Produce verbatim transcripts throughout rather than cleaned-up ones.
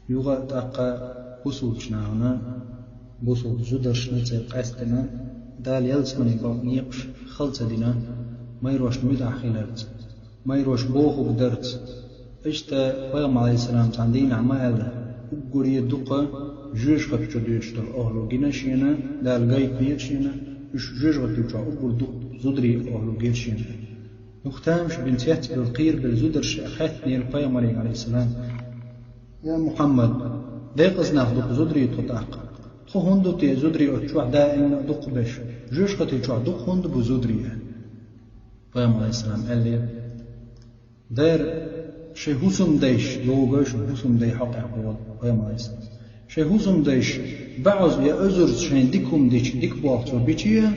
Юха а тӀаккха бусулчу нахана, бусулчу зударшна церан къаьстина, Дала ялсамане бакъ некъаш хала ца дина, майрошна муьтӀахь хиларца, майроша бохург дарца. Иштта пайхамар, Ӏалайхиссалам, цхьана дийнахь ма аьлла: «Уггаре дукха жоьжахати чу доьшуш долу охӀла гина шена, Дала гайтинера шена, уьш жоьжахати чохь уггар дукха зударий охӀла гира шена». Юха тамаш бина, цецбевлла, кхерабевлла зударша хаьттинера пайхамаре, Ӏалайхиссалам: «Я Мухьаммад, декъаза нах ду-кх зударий тхо тӀаккха. Тхо хӀунда ду те зударий оцу чохь даимна а дукха беш? Жоьжахати чохь дукха хӀунда бу зударий?» Пайхамар, Ӏалайхиссалам, аьллера: «Дера, шайн хӀусамдайша, йогуш хӀусамдай хьокъехь боху пайхамар, Ӏалайхиссалам. Шайн хӀусамдайша баьӀаза я эзарза шайна дика хӀума дича, дика боху цо бича,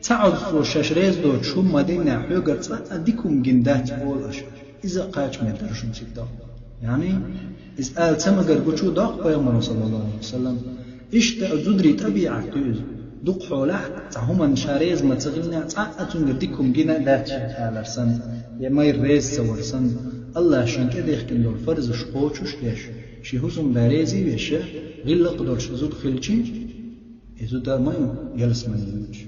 ца Ӏаза цо шаьш реза доцуш хӀума ма диннехь, хьоьгара цкъа а дика хӀума гина дац, олу аша. Иза а кхачаме дара шуна цига дагахь». Яъни, иза ала ца магар гучу доккху пайхамаро, саллаллаху Ӏалайхи ва саллам. Иштта а зударий тӀабиӀат ду иза. Дукха хьолахь, цхьа хӀуманна ша реза ма ца хилла, цкъа а цуьнгара дика хӀума гина а дац шен алар санна, я майра реза ца вар санна, Аллаха шен тӀедехкина долу фарзаш кхочуш а деш, шен хӀусамда реза а веш, гӀиллакх долуш зуда хилчи, и зуда ма ю ялсамане йоьдуш.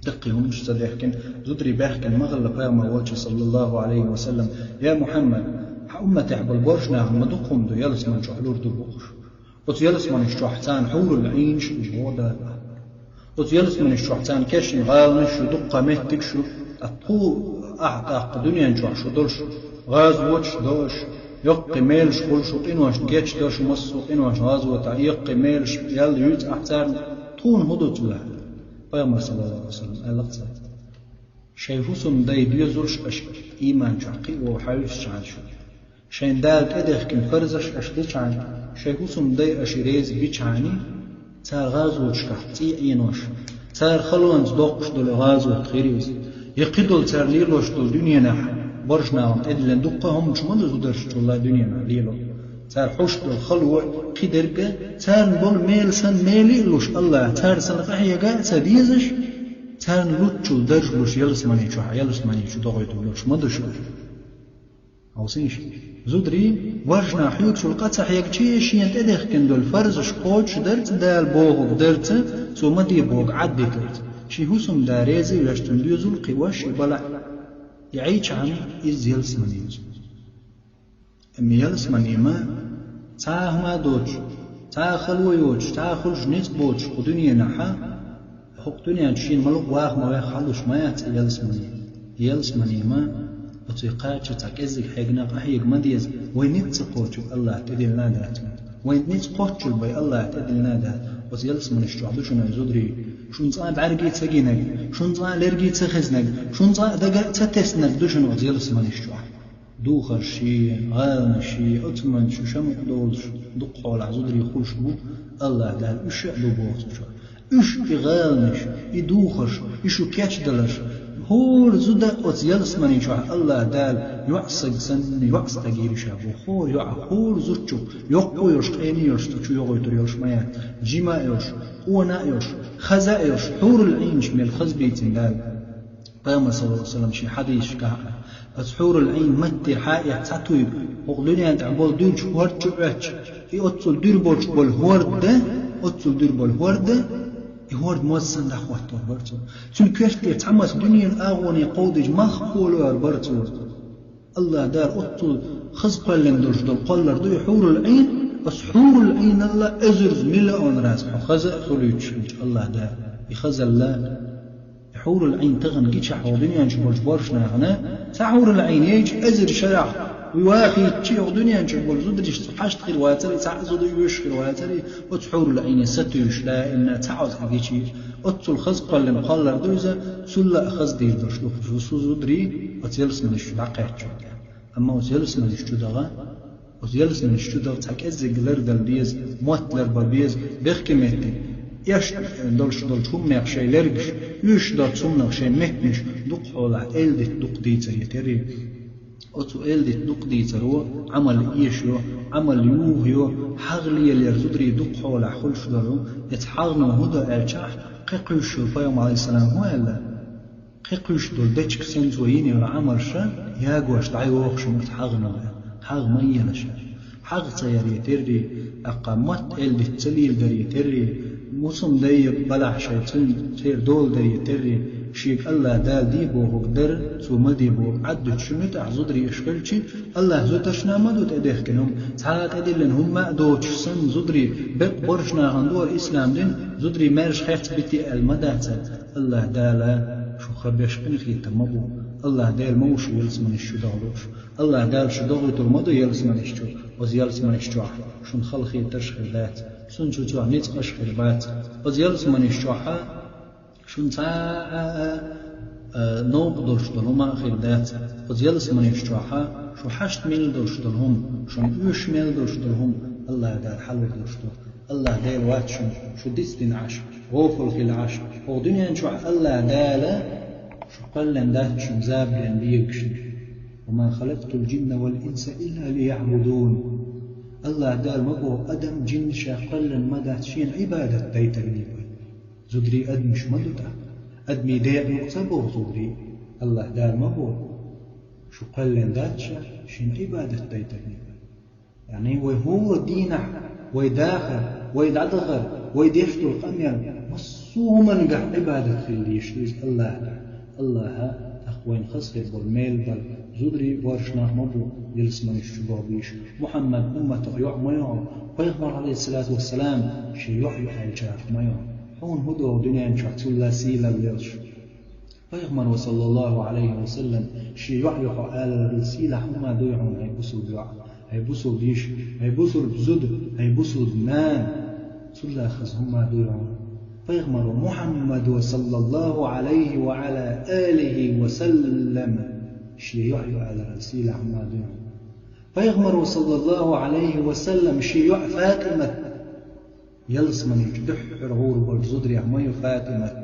Даккхий хӀуманаш ца дехкина, зударий баьхкина ма хилла пайхамар волчу, саллаллаху Ӏалайхи ва саллам: «Я Мухьаммад, хьан умматехь болу боьрша нахана ма дукха хӀума ду ялсамани чохь лур ду бохуш. Оцу ялсаманаш чохь царна хьурул Ӏийнаш ду боху Дала. Оцу ялсаманаш чохь царна кечйина гӀаланаш ю, дуккха меттигаш ю, ткъа тхуна ахь тӀаккха дуьнен чохь шу долуш, гӀазоташ до аша, яккхий мелаш хуьлу шу, къиношна гечдо шу, массо а къиношна, гӀазотехь яккхий мелаш ял юьйцу ахь царна, тхуна хӀун ду цул аьлла?» Пайхамар, саллаллаху Ӏалайхи ва саллам, аьлла-кх цаьрга: «Шайн хӀусамдай доьзалш аша ийман чохь кхио хьаьвсичхьана шу, шайн Дала тӀедехкина фарзаш аша дичхьана, шайн хӀусамдай аша реза бичхьана, цара гӀазоташкахь цӀий Ӏенош, цара халонца доккхуш долу гӀазот хир иза, я кхидолу цара лелош долу дуьненахь боьрша нахана тӀедиллина дуккха а хӀуманаш ма ду зударшчул а дуьненахь лело. Цара хьош долу хало а, кхидерг а, царна болу мела санна мелий а луш Аллаха, цара санна къахьега а ца дезаш, царна луччул даржа луш ялсамани чохь, ялсамани чу догӀуьйтур долуш ма ду шу». Хьовсийша, зударий боьрша нах хьоьгучул къа ца хьегчи, шена тӀедехкина долу фарзаш кхочушдарца, Дала бохург дарца, цо ма де бохург Ӏаддитарца, шен хӀусамда реза а веш, цуьнан доьзал а кхиош, шен балахь а, и Ӏийчхьана иза ялсамани ю. Амма ялсамани ма цхьа а хӀума а доцуш, цхьа а хало йоцуш, цхьа а хуьлуш ницкъ боцуш кху дуьненахь, хӀокху дуьнен чу шена ма луъу ваха ма ваьхна хьалуш ма яц и ялсамани. Ялсамани ма оцу кхача цхьа кӀеззиг хьегна къахьега ма деза, вайн ницкъ ца кхочург Аллаха тӀедиллина а дац. Вайн ницкъ кхоччург вай Аллаха тӀедиллина а дац. Оцу ялсаманаш чохь ду шуна, ай зударий, шуна цкъа а бӀаьрги ца гинарг, шуна цкъа а лерги ца хезнарг, шуна цкъа а дага а ца теснарг ду шуна оцу ялсаманаш чохь. Духарший, гӀаланаший, оцу ман шу шамукъ долуш, дукха хьолахь зударий хуьлуш бу, Аллаха Дала уьш а ду боху цу чохь. Уьш, и гӀаланаш, и духарш, и шу кечдаларш, хӀора зуда оцу ялсамани чохь Аллаха Дала йоӀ стаг санна, йоӀ стаг йийр ю ша боху, хӀора йоӀ, хӀора зудчух, йоккха а йолуш, къена а йолуш, цу чу йогӀуьйтур йолуш ма яц, жима а йолуш, къона а йолуш, хаза а йолуш, хьурул Ӏийнаш мел хаза бийцина Дала. Пайхамар, саллаллаху Ӏалайхи ва саллам, шен хьадисашкахь а: «Аса хьурул Ӏийн матте хьаэца цхьа туьйга, хӀокху дуьнен тӀехь болу дуьрачу хӀорд чу Ӏоьттича, и оццул дуьра болуш болу хӀорд дан, оццул дуьра болу хӀорд дан, и хӀорд моз санна дӀахӀоттор бара цо. Цуьнан коьртера цхьа маса дуьненан агӀоне кховдийча мах кхолор бара цо». Аллаха Дала оццул хаза кхоьллина долуш долу кхоллар ду и хьурул Ӏийн, аса хьурул Ӏийналла эзарза миллион раз хьо хаза а хуьлуьйтуш хилча Аллаха Дала. И хазалла, и хьурул Ӏийн тахана гича хьо дуьнен чу болчу боьрша нахана, цхьа хьурул Ӏийн яйча эзар шарахь, вахийтча хӀокху дуьнен чу болу зударшца хьашт хир вацара, цхьа а зуда оьшуш хир вацара, оцу хьурул Ӏийне сатуьйсуш даимна цхьа Ӏоза гича, оццул хаза кхоьллина кхоллар ду иза, цулла а хаза дийр долуш ду хӀокху зударий оцу ялсаманаш чу дӀакхаьчча. Амма оцу ялсаманаш чу даха, оцу ялсаманаш чу даха цхьа кӀеззиг лардала беза, мотт ларбан беза, бехке меттиг, эшна долуш долчу хӀуманех шайн лергаш, оьшуш доцу хӀуманах шайн меттанаш, дукха хьолахь эладита дукха дийцаре терра. Оцу эладита дукха дийцаро Ӏамал эшайо, Ӏамал юхайо, хьагӀ лелаяр зударий дукха хьолахь хуьлуш долу, эца хьагӀно хӀун до аьлчахь, кхин кхуьйсуш йолу пайхамар, Ӏалайхиссалам, хӀун аьлла? Кхин кхуьйсуш долу дечиг санна цо йина йолу Ӏамалш ягош дӀайоху шуна оцу хьагӀно. ХьагӀ ма елаш. ХьагӀ ца яре терри, аккха мотт элдиц ца лийла даре терри, мусум дайя балахь шай цун цер дола дайя терри, шега Аллах Дала де бохург дар, цо ма де бохург Ӏаддуьту шу муьтӀахь зударий аша хилчи, Аллах зутаршна ма ду тӀедехкина хӀума, цхьа а тӀедиллина хӀумма а доцуш санна зударий, бекъ борш нахана дора ислам дин, зударий маьрша хецбите аьлла ма дац. Аллах Дала шу ха беш къинхетам ма бу. Аллах Дела ма ву шу ялсаманаш чу догӀуш. Аллах Дала шу догӀуьйтур ма ду ялсаманаш чу, оцу ялсаманаш чохь шун халахетарш хир дац, шун чу чохь ницкъаш хир бац. Оцу ялсаманаш чохь шун цхьа а, а, а, новкъа долуш долу хӀума а хир дац. Оцу ялсаманаш чохь шу хьашт мел долуш долу хӀума, шун оьшуш мел долуш долу хӀума Аллах Дала хьалур долуш ду. Аллах Дела вац шуна, шу дицдина Ӏаш, гӀофал хила Ӏаш. ХӀокху дуьнен чохь Аллах Дала шу кхоьллина дац шуна забарен бегашна. «Ва ма халакътул джинна вал инса илла лияъбудун». Аллах Дала ма боху, адам, джин ша кхоьллина ма дац шена Ӏибадат дайтарний бай. Зударий адамаш ма ду тӀаккха. Адамийн декъа юкъа ца боху зударий. Аллах Дала ма боху, шу кхоьллина дац ша шена Ӏибадат дайтарний бай. Яъни вай хӀора дийнахь, вай дахар, вай дӀадахар, вай деш долу къамел, массо а хӀуманна гахь Ӏибадат хила дезаш ду иза Аллахьа. Аллахьа тӀаккха вайна хаза хир болу мел бара, зударий а, боьрша нах а ма бу ялсаманаш чу боху бийш. Мухьаммад умматах йоӀ ма йоху, пайхамар, алейхиссалату вассалам, шен йоӀ ю аьллачарах ма йоху. Хьуна хӀун догӀу дуьнен чохь цул а сийлалла йолуш? Пайхамаро, саллаллаху алейхи ва саллам, шен йоӀ ю хьо аларал сийлахь хӀума дуй хьуна, хьайн бусулба йоӀ, хьайн бусулба йиш, хьайн бусулба зуда, хьайн бусулба нана. Цул а хаза хӀума дуй хьуна. Пайхамаро Мухьаммадо, саллаллаху алейхи ва ала алихи ва саллам, шен йоӀ ю аларал сийлахь хӀума дуй хьуна. Пайхамаро, саллаллаху алейхи ва саллам, шен йоӀ ФатӀимат, ялсаманин чу дуьххьара гӀур болчу зударех ма ю ФатӀимат,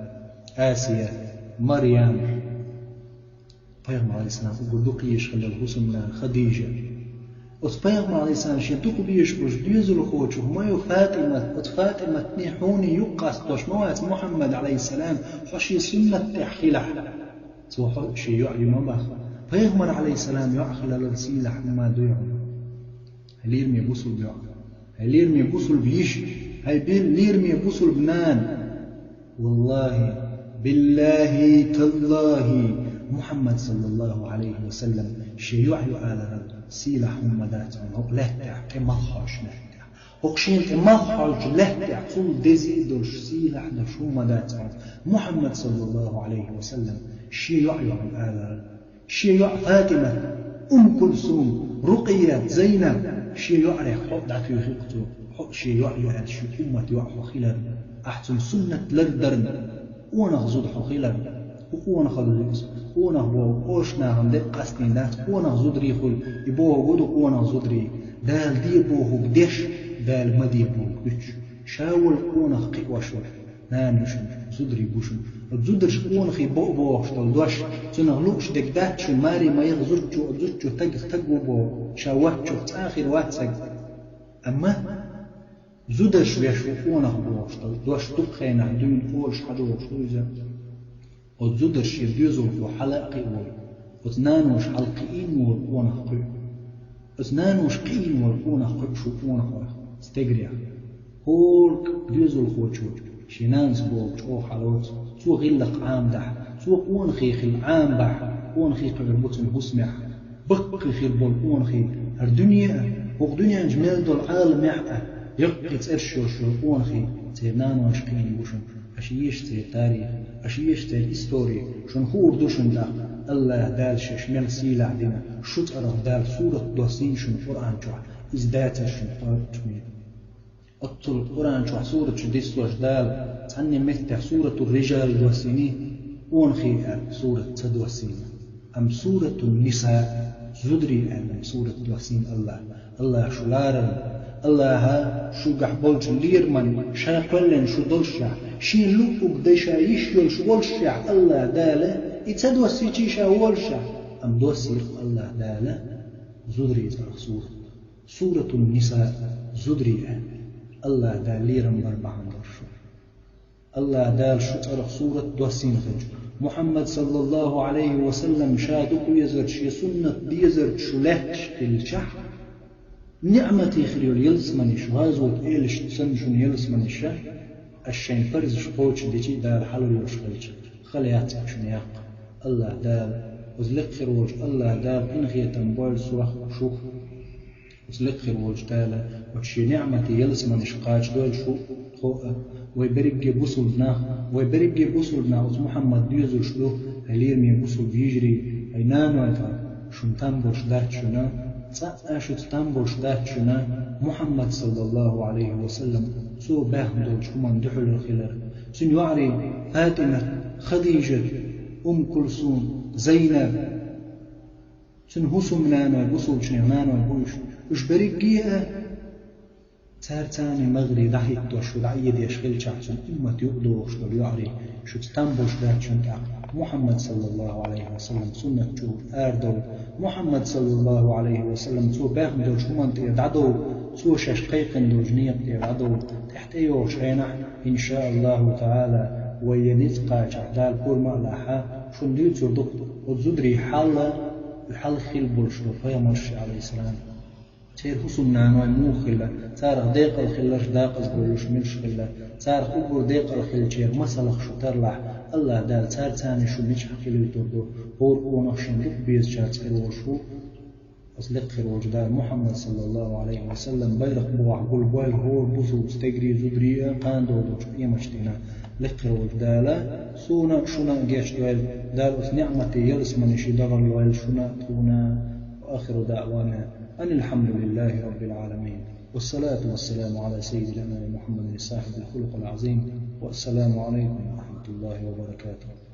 Асия, Марьям. Пайхамар, алейхиссалам, уггар дукха езаш хилла хӀусамнана Хадижа. Оцу пайхамар, алейхиссалам, шен дукха безаш болчу доьзалхочух ма ю ФатӀимат, оцу ФатӀиматне хьуна юкъ къастадеш ма вац Мухьаммад, алейхиссалам, хьо шен суннат тӀехь хилахь. Цо хьо шен йоӀ ю ма баха. Пайхамар, алейхиссалам, йоӀ хиларал сийлахь хӀума дуй хьуна. Хьайн лераме бусулба йоӀ, хьайн лераме бусулба йиш, хьайн бил-, лераме бусулба нана. Валлахи, биллахи, таллахи, Мухьаммад, саллаллаху алейхи ва саллам, шен йоӀ ю аларал сийлахь хӀума дац хьуна хӀокху лаьттахь, тӀе малх хьоьжучу лаьттахь. ХӀокху шена тӀе малх хьоьжучу лаьттахь цул дезий долуш, сийлахь долуш хӀума дац хьуна Мухьаммад, саллаллаху алейхи ва саллам, шен йоӀ ю хьуна аларал. Шен йоӀ ФатӀимат, Умм Кулсум, Рукъият, Зайнаб, шен йоӀарех хьо а дӀатуьйхира цо, хьо а шен йоӀ ю аьлла, шен уммат йоӀ хьо хиларна, ахь цуьнан суннат лардарна, къонах зуда хьо хиларна, хӀун къонахалла ю иза? Къонах боху, къонахчу нахана декъа къастийна дац, къонах зударий хуьлу, и бохург хӀун ду къонах зударий? Дала де бохург деш, Дала ма де бохург дуьтуш. Ша волу къонах кхиош вара. Нана ю шуна, зударий бу шуна. Оцу зударша къонахий бо а бохуш долу дош, цунах лууш дерг дац шуна, маре ма яха зудчо, оцу зудчо тагах таг ву боху, ша воцчух цкъа а хир вац стаг. Амма зударша веш ву къонах бохуш долу дош дукха хенахь дуьйна олуш хьадогӀуш ду иза. Оцу зударша шен доьзалхо хьала а кхиа волу, оцу наноша хьалакхиийна волу къонах кхуьу. Оцу наноша кхиийна волу къонах кхуьу шу къонахойх, стегарех. ХӀорг доьзалхочо шен нанас бохург чӀогӀа хьалоцу, цо гӀиллакх Ӏамадахь, цо къонахий хила Ӏамабахь, къонахий кхуьур бу цуьнан хӀусамехь. Баккхий хир болу къонахий хӀара дуьне а, хӀокху дуьнен чу мел долу Ӏаламехь а, яккхий цӀераш йолуш йолу къонахий церан наноша кхиийна бу шуна. Аша еша церан тарих, аша еша церан истори, шуна хуур ду шуна тӀаккха, Аллах Дала шаьш мел сийлахь дина, шу цӀарах Дала сурат доссийна шуна Къуръан чохь, иза дацара шуна кхочушбен. Оццул Къуръан чохь сурат шу диссош Дала, цхьанне меттехь Суратур-Рижал доссийний, къонахий аьлла сурат ца доссийна. Амма Суратун-Ниса, зударий аьлла сурат доссийна Аллах. Аллах шу ларарна, Аллаха шуьгахь болчу лераман ша кхоьллина шу долушшехь, шен луъург дан ша йиш йолуш волушшехь, Аллах Дала и ца доссийчий ша волушшехь, амма доссийра Аллах Дала зударий цӀарах сурат. Суратун-Ниса, зударий аьлла. Аллах Дала лерам бар бахьана долуш шу. Аллах Дала шу цӀарах сурат доссийна хилча, Мухьаммад, саллаллаху алейхи ва саллам, ша дукха везарчу, шен суннат дезарчу шу лаьтташ хилчахь, ниӀмате хир йолу ялсаманеш, гӀазот элаш санна шуна ялсаманеш, аш шайн парзаш кхочушдичи а Дала хьалар йолуш хилча, хала яц шуна яккха. АллахӀ Дала, оцу лекха хир волчу АллахӀ Дала къинхетам бойла сох, шух. Оцу лекха хир волчу Дала оцу шен ниӀмате ялсаманеш кхачадойла шу, тхо а, вай берриге бусулба нах, вай берриге бусулба нах оцу Мухьаммад доьзалш ду, хьай лераме бусулба йижарий, хьай наной тӀе шуна там болуш дац шуна, цкъа а шуьца там болуш дац шуна, Мухьаммад, саллаллаху Ӏалайхи ва саллам, цо баьхна долчу хӀуманна дуьхьал хилар. Цуьнан йоӀарий ФатӀимат, Хадижат, Умму Кулсум, Зайнаб, цуьнан хӀусамнаной, бусулбанех наной бу уьш. Уьш берриге а цара царна магӀарий дӀахӀиттош, шу дӀаэдеш хилчахь, цуьнан уммат юкъадохуш долу йоӀарий, шуьца там болуш дац шуна тӀаккха Мухьаммад, саллаллаху Ӏалайхи ва саллам, суннат чуьра арадовла. Мухьаммад, саллаллаху Ӏалайхи ва саллам, цо баьхна долчу хӀуманна тӀера дӀадовла, цо шаьш кхайкхина долчу некъа тӀера дӀадовла. ТӀехь тӀейогӀучу хенахь, иншааллаху таӀала, вай я ницкъ кхачахь, Дала пурба а лахь, шуна дуьйцур ду, оцу зударийн хьал, и хьалха хилла болуш долу пайхамарш, Ӏалайхиссалам. Церан хӀусамнаной муха хилла, царах декъала хилларш декъаза болуш милаш хилла, царах уггар декъала хиллачеран масалах шу тарлахь, АллахӀ Дала цара царна шу мичахь хилуьйтур ду, хӀора къонах шен дукха безачаьрца хир волуш ву, оцу лекха хир волчу Дала Мухьаммад, саллаллаху Ӏалайхи ва саллам, байракх бухахь гулбойла хӀора бусулба стегрий, зударий а, кхана долучу къематдийнахь лекха хир волчу Дала суна а, шуна а гечдойла, Дала оцу ниӀмате ялсаманешан дагӀар лойла шуна а, тхуна а. وآخر دعوانا أن الحمد لله رب العالمين. والصلاة والسلام على سيد الأنام محمد صاحب الخلق العظيم. والسلام عليكم ورحمة الله وبركاته.